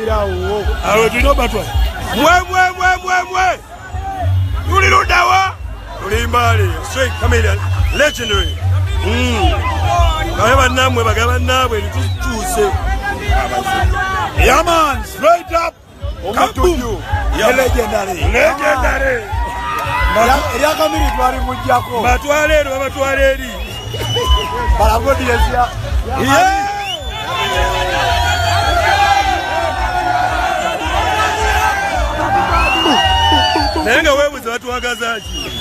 Awo. Awo tulina obatwala. Mwe mwe mwe mwe mwe. Tuli luddawa. Tuli Mbale. Straight Chameleon. Legendary. Babe bannammwe bagaba bannaabwe tutuuse. Yeah man, straight up. Omutuju. Yeah. Legendary. Legendary. Erya Kamiri twali mujjako. Batwale eno babatwale eri. Balagodi ezya. Yeah. Naye nga weebuze batwagaza ki?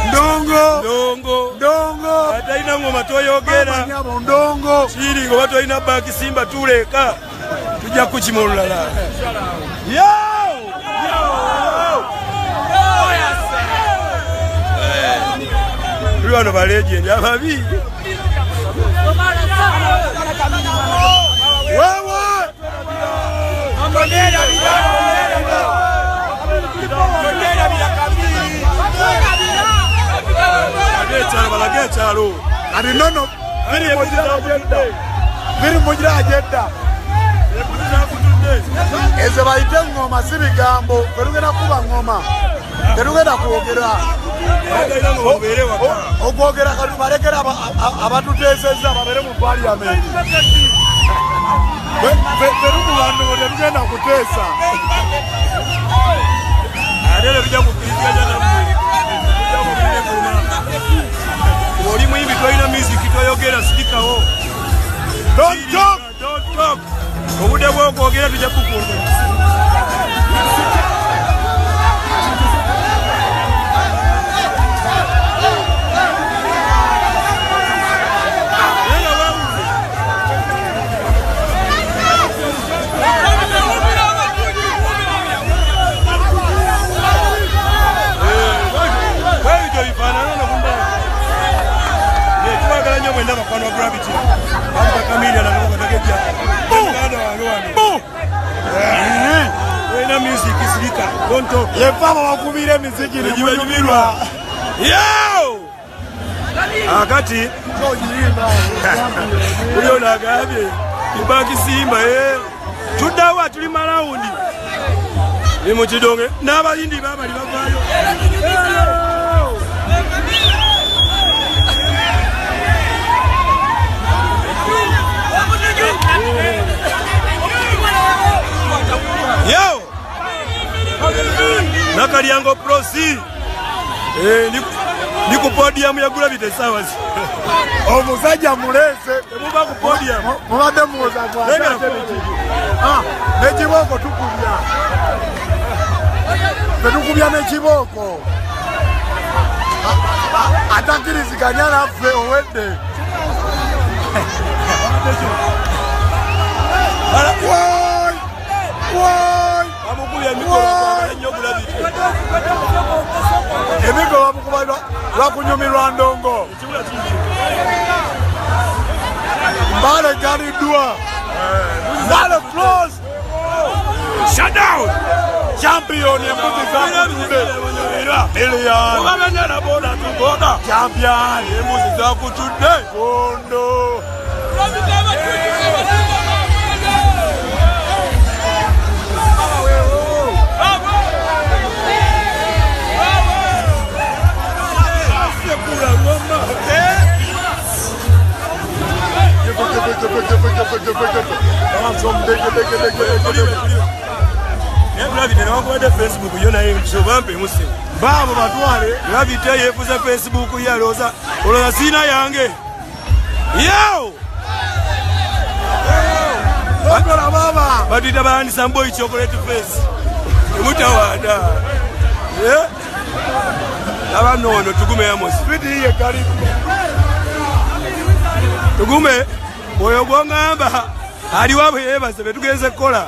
Ndongo. Ndongo. Ndongo. Atalina ngoma toyogera. Ndongo. Kiri nga batwalina baaki Simba tuleeka. Tujja kukima olulala. Yo! Tuli wano ba legend ababi. Wewe! Balage ekyalo. Kati nono biri mugira agenda. Ezo bayite ngoma si bigambo, tetugenda kuba ngoma. Tetugenda kwogera. Okwogera kati balekera abatuteesezza babeere mu parliament. Ffe tetugenda kuteesa. Ate tetujja kukkiriziganya nammwe. Oli muyimbi tolina music toyogera sirikawo. Don't talk. Don't talk. Obudde bw'okwogera tujja kukunda. Mwenda bakwano wa Gravity. Bamba Chameleon anakuwa Muganda wange wano. Wena music isirika. Don't talk. Yefama wakubira emiziki ne munyumirwa. Yo! Akati uyo nagambye ibaki Simba tuddawa tuli malawundi. Ni mu kidonge n'abayindi babali bavaayo. Yo! Nakalyango Prosi. Ni ku podium ya Gravity essaawa zi. Omusajja mulese. Temuva ku podium. Mubadde muwoza n'ekibooko tukubya. Tetukubya n'ekibooko. Atakkiriziganya naffe owedde. Emiggo bamukuba lwakunyumirwa ndongo. Mbale galiddwa. Mbale close. Shut down. Champion embuzi zakutudde. Million. Champion embuzi zakutudde. Kondo. Gravity newankubadde Facebook yo naye bampe musimu. Baabo batwale. Gravity yeefuza Facebook ye alowooza olowooza siina yange. Yo! Okola baba. Batuyita ba handsome boy chocolate face. Temutawaana. Aba nno wano tugume Amos. Tugume oyo gw'oŋŋamba aliwo bwe yeebase be tugenze kukola.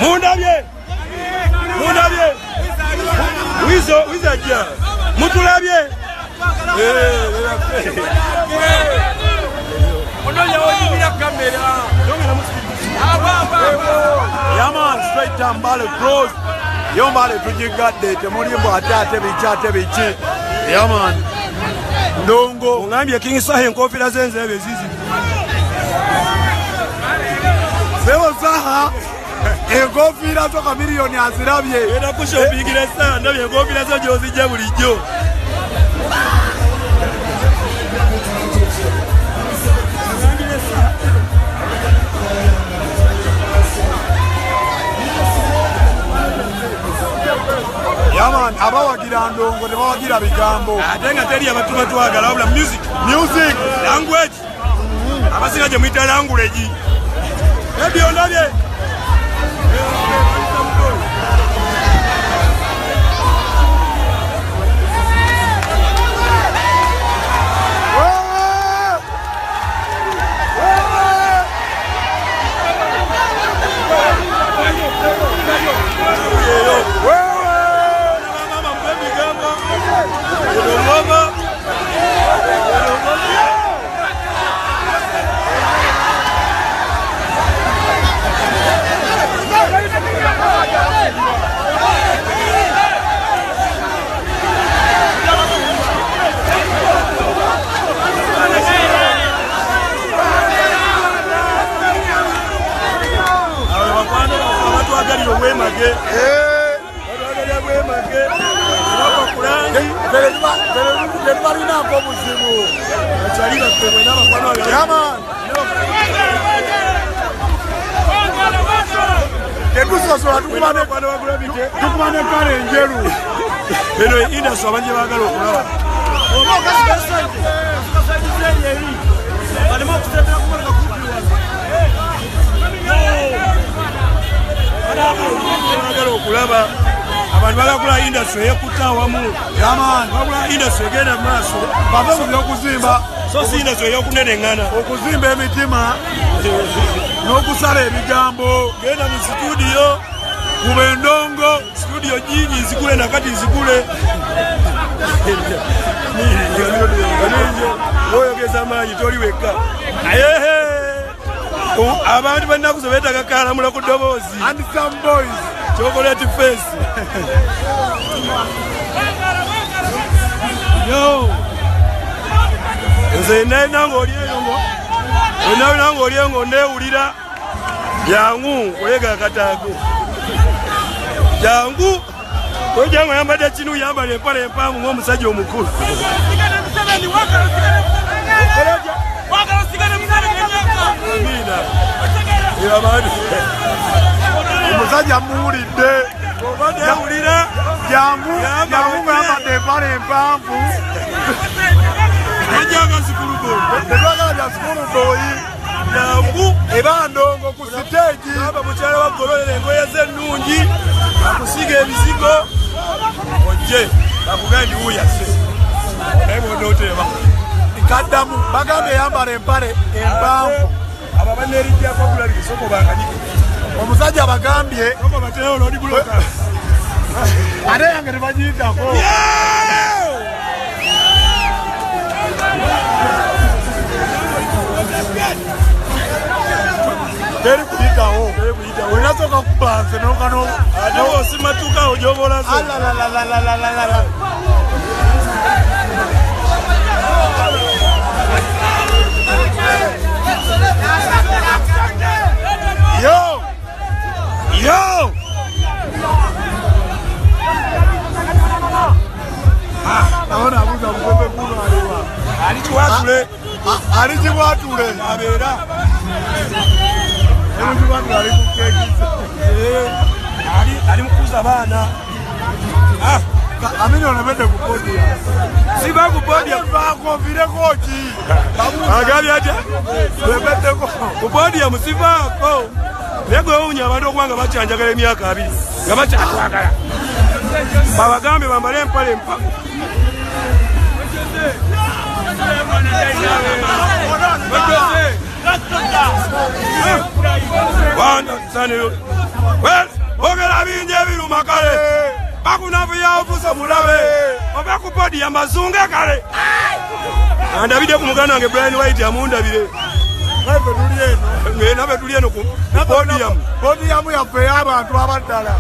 Mundabye! Mundabye! Wizo, wizo ajja. Mutulabye! Yeah man, straight down Mbale Bros. Yo Mbale tujigadde temulimbo ate ate biki ate biki. Yeah man. Ndongo. Ongambye King Saha enkofiira z'enzebe zizi. Sebo Saha enkofiira zo Chameleone azirabye. Era kushopigira Saha ndabye enkofiira zo gy'ozijja bulijjo. Yaman abawagira ndongo tebawagira bigambo. Ate nga teri abatuma twagala wabula music. Music language. Abasinga gye muyita language. Ebyo ndabye. Tukumane kale enjeru. Eno industry abanje baagala okulaba. Baagala okulaba. Abantu bagala industry eyekutta awamu. Bagula industry egenda mu maaso. Bave mu by'okuzimba. So si industry ey'okuneneŋŋana. Okuzimba emitima n'okusala ebigambo. Genda mu studio. Kuba endongo. Studio nyingi zigule na kati zigule. Oyogeza amaanyi toli wekka. Abantu b'ennaku zo beetaaga kalamula ku ddoboozi. And some boys. Chocolate face. Yo. Nze nalina ng'oli eyo ngo. Nalina ng'oli eyo ngo nneewulira. Jangu olega akataago. Jangu. Ojja yambadde kinu yambala empale empanvu ng'omusajja omukulu. Omusajja muwulidde. Jangu jangu yambadde empale empanvu. Tetwagala bya sukuluboyi. Jangu eba ndongo ku siteegi. Aba mukyala wa gololera engoye ze ennungi akusiiga ebizigo ojje bakugambye ndi wuuyase naye bw'onooteba. Kaddamu bagambye yambala empale empanvu. Abo abanneerijjako gulabike sooka obakanike. Omusajja bagambye sooka obateewo loodi bulooka. Ate yange tebagiyitako. Teri kuyitawo. Olina sooka kuba nze n'okano. Ate osimatuka ojobolazo. Alalalalalalalala. Yo! Yo! Naona abuza mukome kuno aliwa. Alikiwatule. Alikiwatule. Abeera. Alikiwatule ali ku keki. Ali mukuza baana. Amini onabedde ku podium. Siba ku podium. Vaako nviireko ki? Agambye atya? Obeddeko. Ku podium sivaako. Naye gwe wewuunya abantu okuba nga bakyanjagala emyaka 2 nga bakyakwagala. Babagambe bambale empale empanvu. Ogera bingi ebiruma kale. Bakunavuya ofuuse mulabe. Ova ku podium bazunge kale. Andabidde ku muganda wange Brian White amundabire. Naffe tuli eno. Naffe tuli eno ku podium. Podium yaffe ey'abantu abaddala.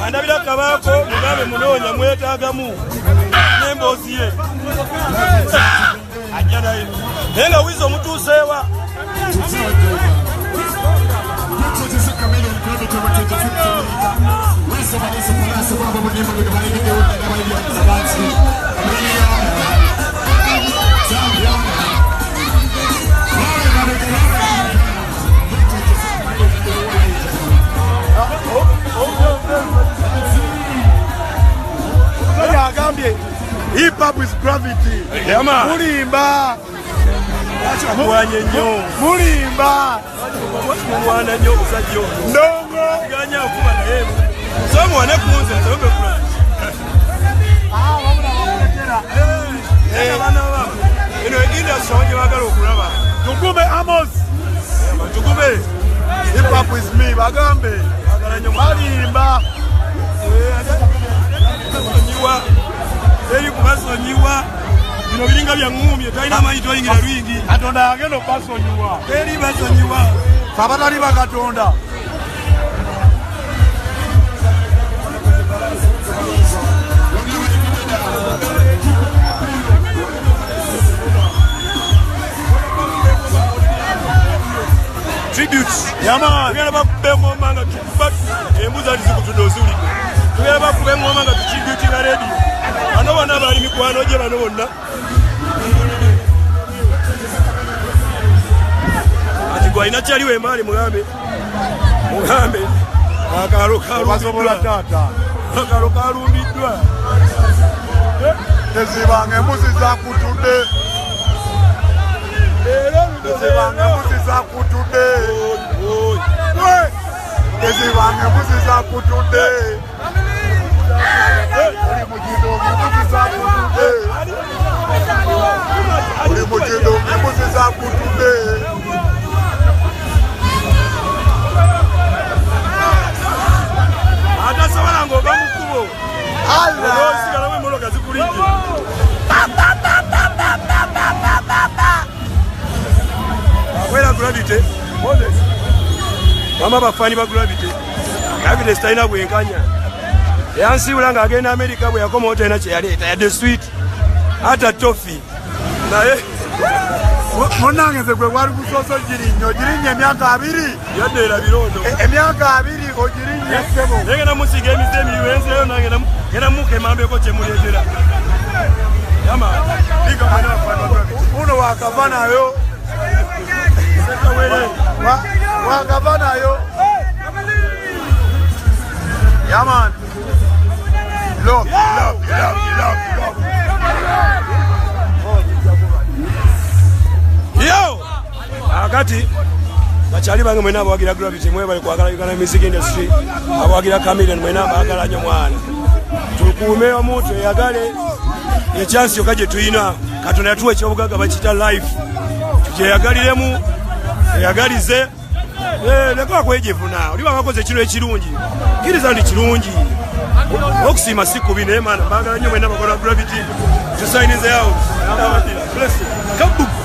Andabira kabaako mugambe munoonya mwetaagamu n'emboozi ye ajja naye naye nga wiza omutuuseewa. Hip hop is gravity. Mulimba. Mwanye nnyo. Mulimba. Mwana nnyo omusajja ono. Ndongo. Ganya okuba naye. So mwane kunze nsobe kula. Ah, wabula bamuletera. Eh, abaana ba. Eno industry wanje bagala okulaba. Tugume Amos. Tugume. Hip hop is me bagambe. Bagala nnyo mulimba. Basonyiwa. Eri kubasonyiwa. Bino biringa bya ngumye talina amanyi toyingira lwingi. Katonda agenda okubasonyiwa. Eri basonyiwa. Abatali ba Katonda. Tributes. Yama. Tugenda bakuba engoma nga tukuba embuzi ati zikutudde oziwulidde. Tugenda bakuba engoma nga tutributinga radio. Bano bonna bali mikwano gye bano bonna. Ati gwe alina kyaliwo emaali mugambe. Mugambe. Akaalo Basobola kalumbiddwa. taata. Akaalo kalumbiddwa. Tezibanga embuzi zakutudde. Tezibanga embuzi zakutudde. Tezibanga embuzi zakutudde. Oli mugindo embuzi zakutudde. Oli mugindo embuzi zakutudde. Atasobola ng'ova mu kkubo. Allah. Osigalamu emmotoka zikulijje. Akwera Gravity. Mama bafaani ba Gravity. Gravity sitalina bwenkanya. Yansiibula ng'agenda Amerika bwe yakomawo talina kye yaleeta yadde sweet ata toffee. Naye Munnange nze gwe gwali gusoose ogirinnya ogirinnya emyaka 2. Yadde erabira ono. Emyaka 2 ogirinnya ssebo. Naye ngenda musiiga emize emibi enzeeyo nange ngenda mukemambeko kye muleetera. Yama, big up mwena bafaani ba Gravity. Uno wakava nayo. Sekawere. Wakava nayo. Yeah, man. Love, love, love, love, love. Yo! Akati bakyali bange mwena abawagira Gravity mwebale kwagala Uganda Music Industry, abawagira Chameleone mwena abaagala nnyo mwana. Tukuume wamu tweyagale, ekyansi yokka gye tulina. Katonda yatuwa ekyobugagga bakiyita life. Tukyeyagaliremu, tweyagalize. Leka kwejevuna. Oli bakoze kino ekirungi. Kkiriza nti kirungi. Okusiima si kubi naye maana mbaagala nnyo mwena abakola Gravity. Tusigninze out. Bless you. Kaboom.